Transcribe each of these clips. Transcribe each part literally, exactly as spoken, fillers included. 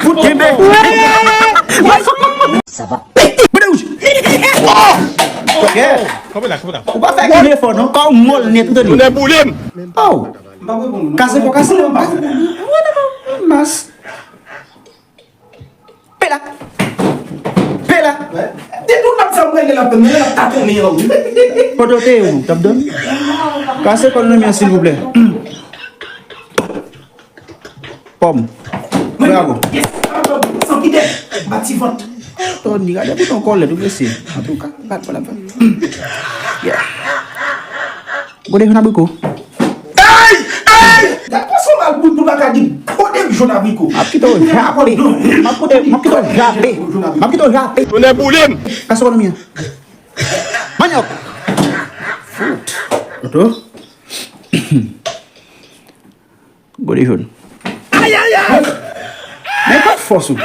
Fout kenbe. Sa va pete. Boudè wouj. Ok. Kanpe la, kanpe la. Ou pa fè gwo efò non. Kò w mòl nèt, ou tande. Tounen boule m. Oh. Kase kò, kase kò. Mas. Pela. Pela. Depi w t ap sa mwen, l ap tann, l ap tatonnen an. Kote w te ye, ou t ap dòmi? Kase kò nan men an, silvouplè. Pòm. Bravo. Yes. San pidè. Bati vant. Tony, gade bouton kòlèt ou mesye. Antouka, bat pa la fè. Yeah. Gode yon abriko. Ey! Ey! Gade kòman w mal bout pou pa ka di gode yon abriko. M ap kite w jape. M ap kite, m ap kite w jape. M ap kite w jape. Tounen boule m. Kase kò nan men an. Manyòk. Fout. Oto. Gode jòn. Ayayay! Men pa fòs ou. Pou,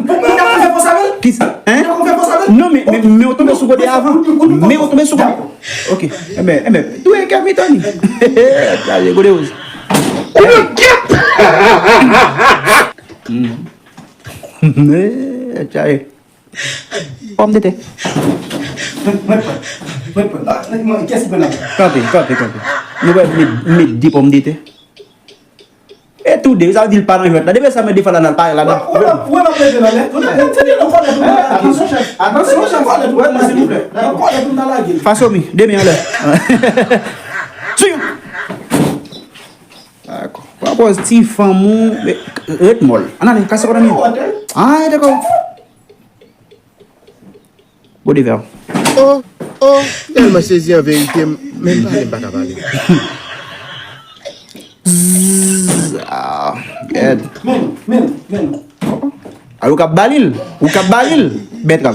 pou, pou fè fòs avè l? Ki sa? Hein? Pou fè fòs avè l? Non, men, men, men ou tonbe sou gode avan. Men ou tonbe sou gode. Ok. Enben, enben, touye kè m, Tony. Chaje gode wouz. Ou gen gèp! Chaje. Pòmdetè. Mwen, mwen pran. Mwen pran. Ah, mwen, kiyès ki pran la? Kanpe, kanpe, kanpe. Nou wè met, met de pòmdetè. E tou de, sa vle di l pa nan jwèt la. Depi sa met de fwa la, l pa ladan. Ou wè, ou wè, m ap leve la, men. Ou wè, tande nan kòlèt ou ta lage. Atansyon, chèf. Atansyon, chèf. Kòlèt ou ta lage. Fason mi, de men anlè. Sou. Dakò. Pran pòz ti fanm ou, ret mòl. Ann ale, kase kò nan men. Ah, dakò. Gode vè. Oh, oh, tèlman sezi an verite, m, menm pale m pa ka pale. Zzz, ah, gèt. Men, men, men. Alò, ou k ap ba li l, ou k ap ba li l, bèt rav.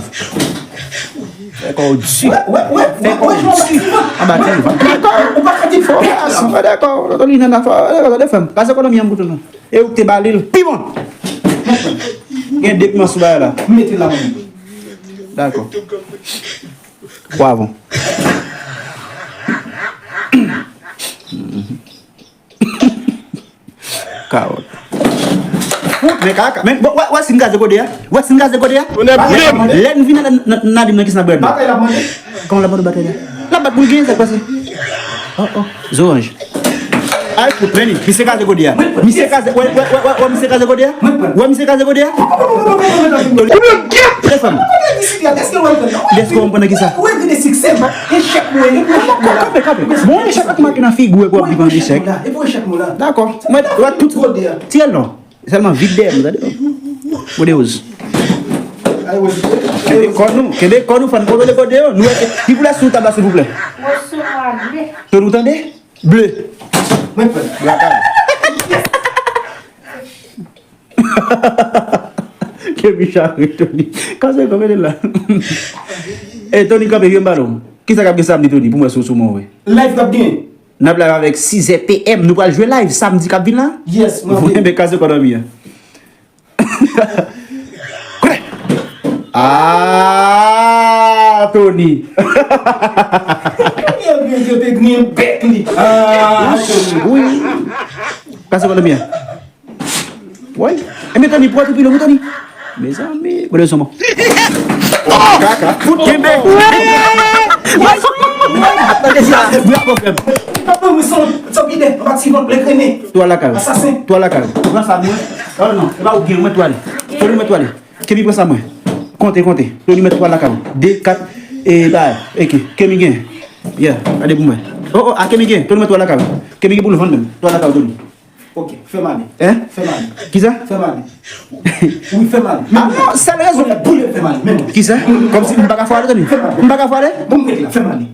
Fè kò w di. Fè kò w di. Anba ti vant. Dakò, ou pa ka di fò. Asan, dakò, tande nan afè, tande fè m. Kase kò nan men an pou tou nou. E ou k te ba li l pi bon. Gen de piman sou bagay la. Mete la mwen. Dakò. Pwavwon. Kawòt. Men kaka, men, bon, wè, wè si n kraze gode a. Wè si n kraze gode a. Lè n vin nan, nan, nan, nan kisa n ap bwè dlo. Kòman l ap mande batay la? L ap bat pou l genyen, sa k pase? Oh, oh, zoranj. Ay, fout, men li, misye kraze gode a. Misye kraze, wè, wè, wè, wè, wè, misye kraze gode a. Wè, misye kraze gode a. Telefòn. Dèske w konprann nan kisa? Kanpe, kanpe. Bon, echèk ak make nan figi w, epi w ap viv an echèk. Dakò. Mwen, wè, tout. Tire l non. Sèlman vide dèyè m, tande. Gode wouz. Kenbe kò nou, kenbe kò nou, fò n kontwole gode yo. Nou wè ke, ki koulè sou tab la, silvouplè? Tony, ou tande? Ble. Lakay. Kenbe chare, Tony. Kase kò, mete l la. Ey, Tony, kanpe, vye m pale w. Kisa k ap gen samdi, Tony? Pou mwen, sou, sou mwen, wi. Live k ap gen. N ap live avèk sizè PM. Nou pral jwe live samdi k ap vin la. Yes, mwen. Enben, kase kò nan mi an. Kote? Ah, Tony. Yo te griyen bèk li. Ah, Tony. Wi. Kase kò nan mi an. Woy. Enben, Tony, pran tou pilo, wi, Tony. Mezanmi, gode sou mwen. Kaka. Fout kenbe. Bravo, frè m. Papa, mwen son, son pidè, anba ti vant, blè grennen. Twa lakay. Asasen. Twa lakay. Pran sa mwen. Oh non, e pa ou gen, mwen twale. Tony, mwen twale. Kemi, pran sa mwen. Konte, konte. Tony, mwen twa lakay. De, kat, e, bay. Eke, Kemi gen. Yeah, gade pou mwen. Oh, oh, a Kemi gen. Tony, mwen twa lakay. Kemi gen pou l vann menm. Twa lakay, Tony. Ok, fè m ale. Hein? Fè m ale. Kisa? Fè m ale. Wi, fè m ale. Ah non, sèl rezon. Boule, fè m ale, menm. Kisa? Kòmsi m pa ka fè w ale, Tony? Fè m ale. M pa ka fè w ale? Bon, m ret la, fè m ale.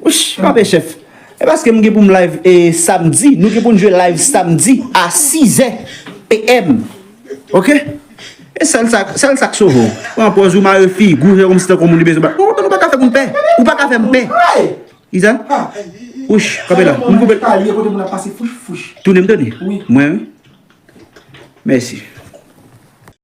Wouch, kanpe chèf. E paske m gen pou m live, e, samdi. Nou gen pou n jwe live samdi a sizè PM. Ok? E sèl sa, sèl sa k sove w. Pran pòz ou mare figi w, fè kòmsi tankou moun li bezwen bat. Non, non, ou pa ka fè moun pè. Ou pa ka fè m pè. Kisa? Wouch, kanpe la. M koupe. Tounen m, Tony. Wi. Mwen, wi. Mèsi.